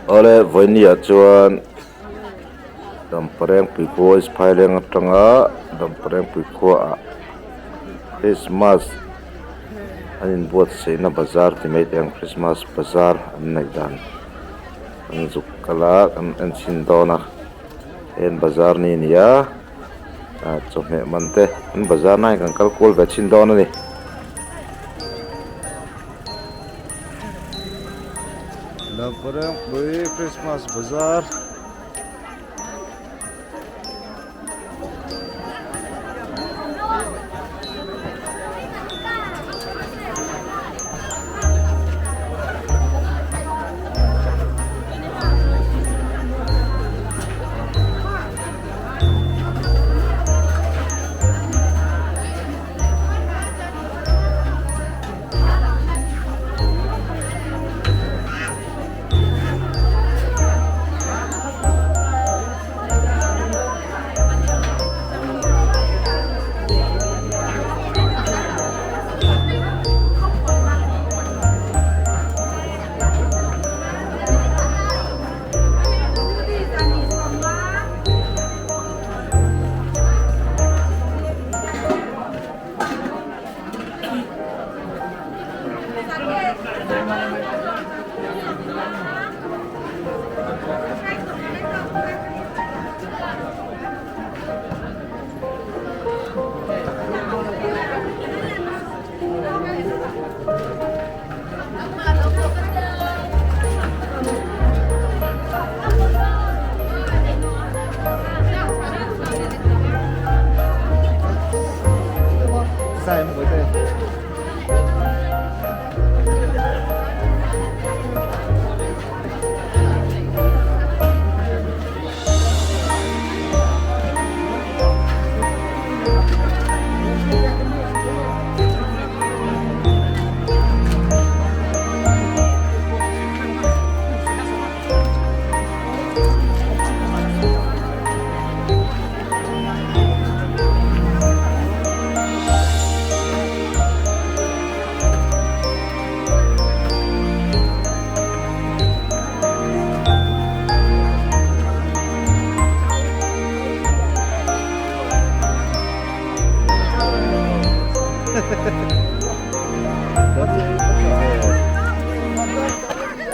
Awle vawinia chuan Damparengpui khua East Phaileng atanga Damparengpui khuaah Christmas an inbuatsaihna bazar ti mai teh ang Christmas bazar an neih dan an zuk kal a kan en chhin dawn a heng bazar ni a ni a ah chawhmeh man te an bazar na hi kan kal kual ve chhin dawn a ni. Damparengpui Christmas bazar.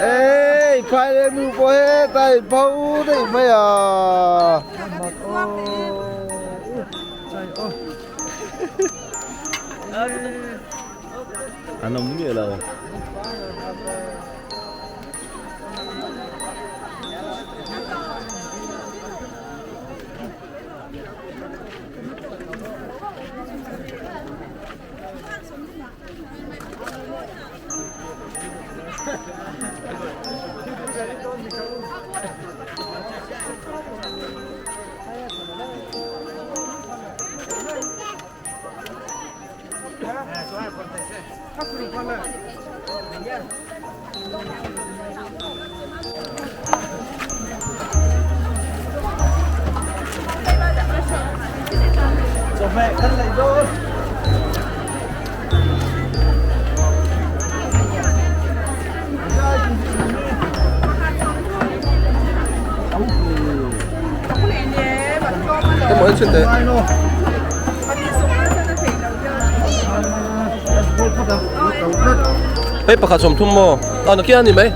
Ê, phai lên nu po he tai phau dei mai a. An awm miah lo. Chawhmeh kan lei dawn. Cái mỗi chuyện đấy. Hei pakhat 30 maw? A nakin a ni mai.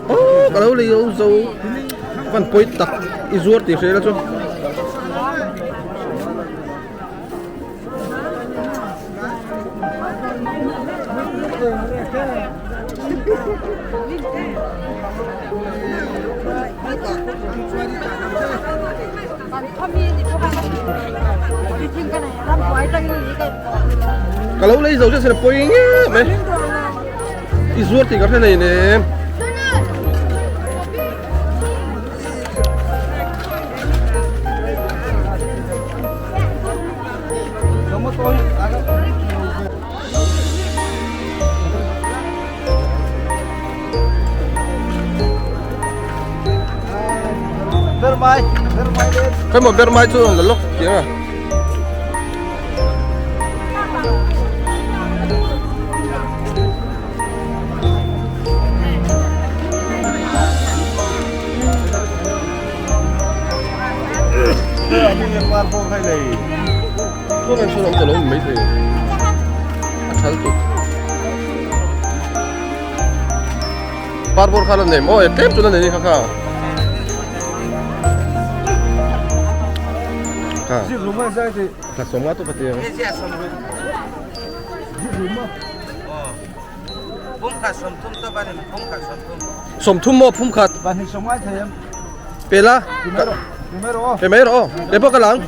Aw ka lo lei lo zo van pawi tak i zuar tih hre la chu. Ka lo lei zo chiah sela pawi nge mai i zuar tih ka hre nei nem. Khawi maw ber mai chu la lawk tiang a. Chuan an awm tawh lo mai thei a thal tuk parbawr khan a nei maw e tlem chu a nei kha kha kha kha sawmnga tu ka ti ang sawmthum maw phum khat pe la pe mai rawh aw pe pawh ka la ang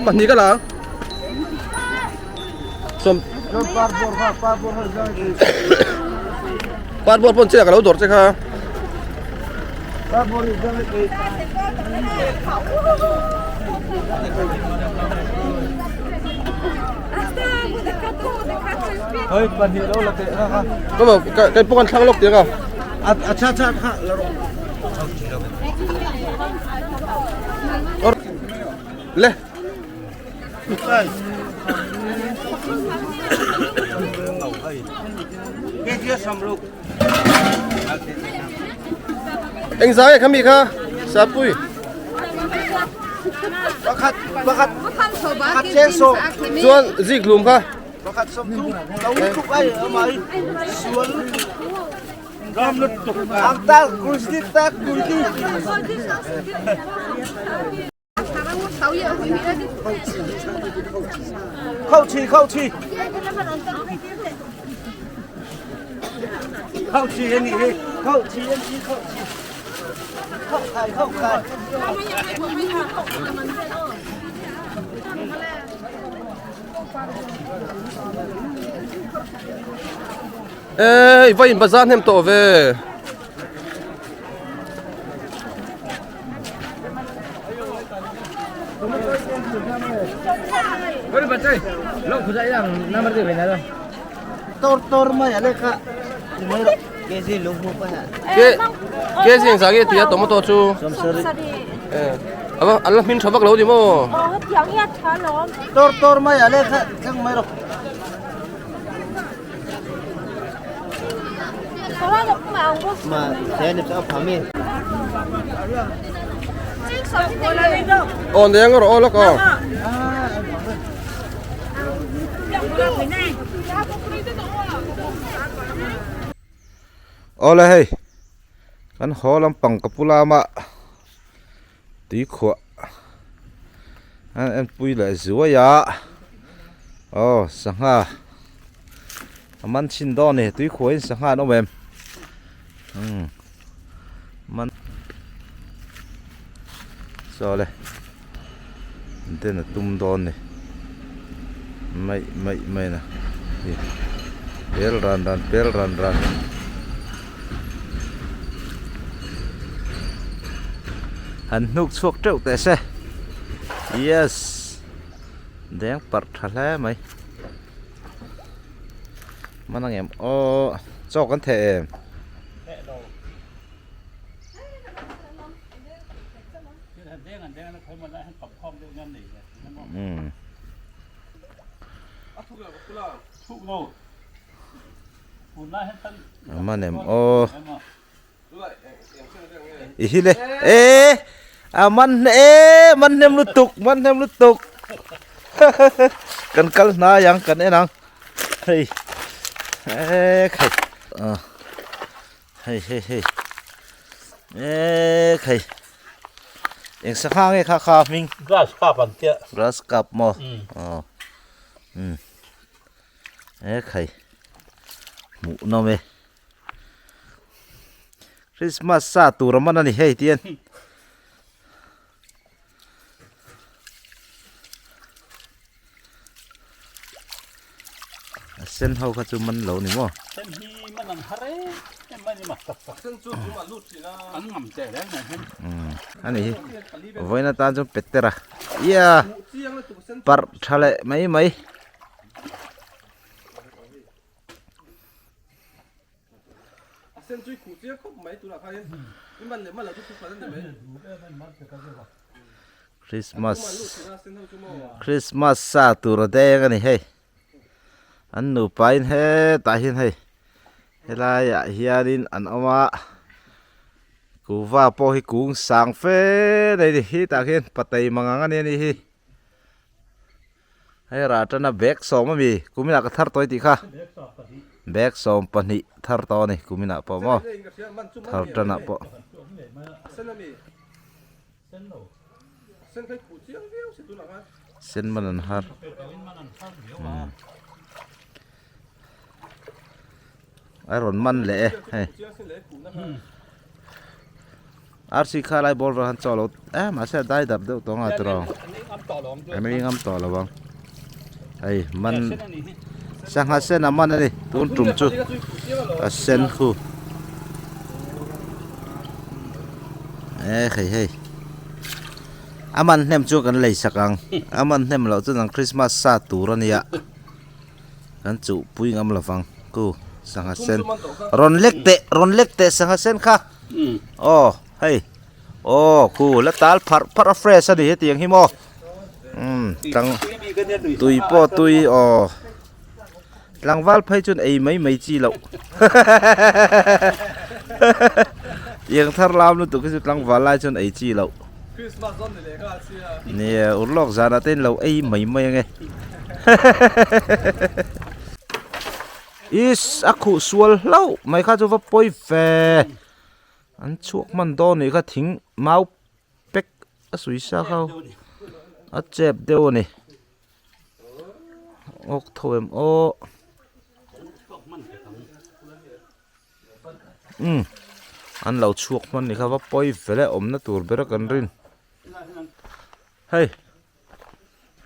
pahnih ka la ang sawm parbawr pawn chiah ka lo dawr che kha Hei pahnih lo la teh kha kha. Ka mo ka kai pawh kan thlang lawk tiang a. A cha cha kha la rawh. Le. Eng zai kha mi kha sapui. Pakhat pakhat pakhat cheng sawm. Chuan zik lum kha. Pakhat sawm thum lo lutuk ai amai sual lutuk. Ram lutuk. Ang ta kursi ta kursi. Khau chi khau chi. Khau chi anh hi. Khau chi anh hi khau chi. Khau khai khau khai. Ê, vai in bazar hnem tawh ve. Tor tor mai ale kha. Ke ke zing zah nge tia tomato chu. Ava an la hmin tha vak lo ni maw. Tor tor mai ale kha thleng mai rawh. Aw neng rawh aw lawk aw. Awle hei kan haw lampang ka pu lama tuikhuah an enpui leh zuai a aw sangha a man chhin dawn a ni tuikhuah in sangha an awm em umm man saw le den a tum dawn a ni maih maih mai na pel ran ran pel ran ran. Han hnuk chhuak teuh teh se yes deng parh tha hle mai man ang em aw chaw kan theh em. Man em aw i hi le e a man e man hnem lutuk man hnem lutuk kan kal hnai ang kan en ang hei e khai a hei hei hei e khai eng sangha nge kha kha hming grass carp an tia grass carp maw aw um e khai hmuh nawm e Christmas sa tur a man a ni hei tian a sen ho kha chu man lo ni maw sen hi man an har em em a ni ma sen chu chu a lut thin a an ngam teh reng mai hian ani hi vawiin atan chuan petera ia parh tha leh mai mai. Christmas Christmas sa tur a deng a ni hei an nupa in hetah hian hei helaiah hianin an awm a kuhva pawh hi kung sang fe nei a ni hetah khian patei mangang a ni a nih hi hei rah atana bag sawm a mi kuminah ka thar tawh i tih kha bag 12 thar tawh a ni kuminah pawh maw thar tanah pawh. Sen man an har a rawn man leh e hei arsi kha lai bawr vel khan chaw lo eh mahse a dai darh deuh tawh ang a tiraw an ei ngam tawh lo ang hei man sangha sen a man a ni tun tum chu a sen khu eh hei hei a man hnem chu kan lei sak ang a man hnem loh chuan ang krismas sa tur a nia. Kan chuh pui ngam lo vang ku sangha sen rawn lek teh rawn lek teh sangha sen kha aw hei aw khu la tal pharh pharh a fresh a ni hetiang hi maw umm tlang tui pawh tui aw tlangval phei chuan ei mai mai chi loh tiang thar lam lutuk hi chu tlangval lai chuan ei chi loh. Nia urlawk zanah te in lo ei mai mai ange. Is a khuh sual hlauh mai kha chu va pawi ve. An chhuak hman dawn nih kha thing mau pek a sui sa kha a chep deuh a ni. Awk tho em aw. Umm an lo chhuak hman ni kha va pawi fel e awmna tur ber a kan rin hei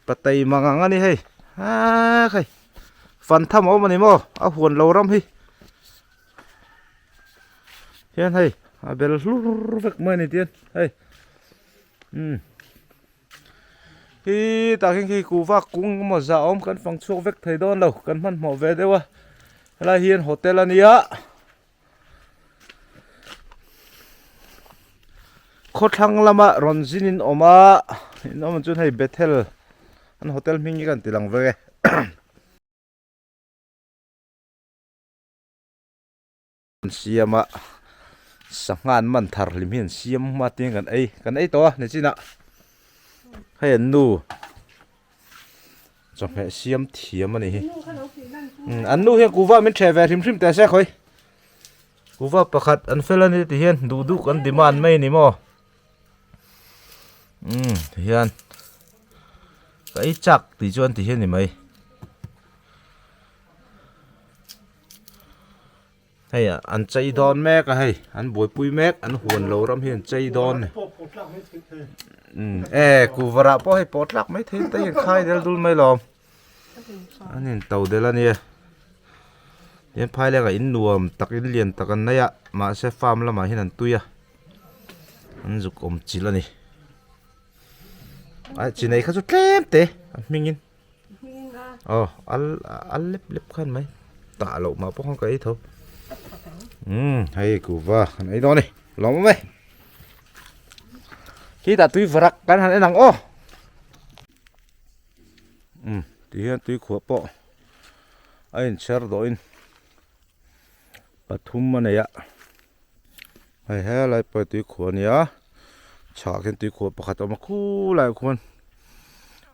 patei mang ang a ni hei aa hei fan tham a awm a ni maw a huan lo ram hi hian hei a bel hlur vek mai a ni tihian hei umm hi tah khian khi kuhva kung emaw zah awm kan fang chhuak vek thei dawn lo kan hmanhmawh ve deuh a helai hian hotel a nia khawthlang lama rawn zin in awm a in awm chuan hei bethel an hotel hming hi kan ti lang vek e. An siam a sangha an man thar hlim hi an siam hma te hian kan ei kan ei tawh a nichinah hei an nu chawhmeh siam thiam a ni hi an nu hian kuhva min ṭheh ve hrim hrim teh se khawi kuhva pakhat an fel a ni ti hian duh duh kan demand mai a ni maw umm ti hian ka ei chak tih chuan ti hian a ni mai. Hei an chei dawn mek a hei an buaipui mek an huan lo ram hi an chei dawn a ni e kuvarah pawh hei pawh tlak mai thei te hian khai del dul mai lawm an in to del a nia tin phai lengah in nuam tak in lian tak an nei a mahse farm lamah hian an tui a an zuk awm chilh a ni a chi nei kha chu tlem te a hmingin. Aw al al lep lep khan mai tah loh mah pawh khan ka ei tho umm hei kuhva kan ei dawn a ni lawm awm e khitah tui varak kan han en ang aw umm ti hian tui khuah pawh a inchher dawhin pathum a nei a hei helai pawh hi tui khuah a nia chhakah khian tui khuah pakhat a awm a khulaiah khuan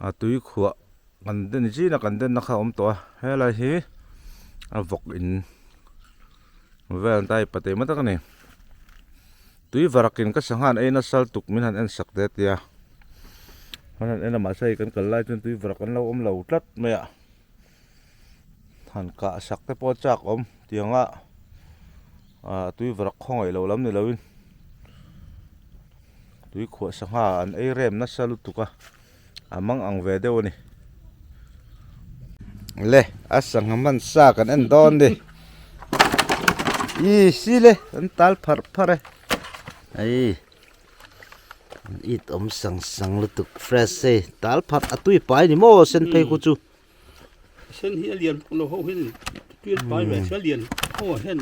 a tui khuah kan den zin a kan denna kha a awm tawh a helai hi a vawk in vel an ta hei pate maw tak a ni tui varakin ka sangha an ei nasa lutuk min han en sak te a tia an han en a mahse hei kan kal lai chuan tui varak an lo awm lo tlat mai a. Han kah sak te pawh a chak awm tianga ah tui varak khawngaih loh lam ni loin tui khuah sangha an ei rem nasa lutuk a a mang ang ve deuh a ni le a sangha hman sa kan en dawn ni ih sile an tal pharh pharh e hei. An it awm sang sang lutuk fresh hei tal phat a tui pai ni maw sen phei khu chu sen hi a lian lo ho hian tui pai ve se a lian ho hian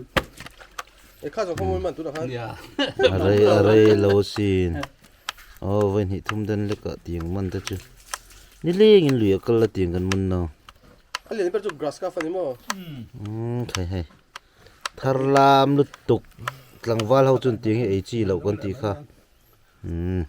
E kha zawng kha mawi man tunah khan. A rei a rei lo sin. Aw vawi hnih thum den lek ah tiang man te chu nileng in lui a kal la tiang kan man lo. A lian ber chu grass ka fan i maw? Umm thei hei. Thar lam lutuk tlangval ho chuan tiang hi ei chi loh kan tih kha. Umm.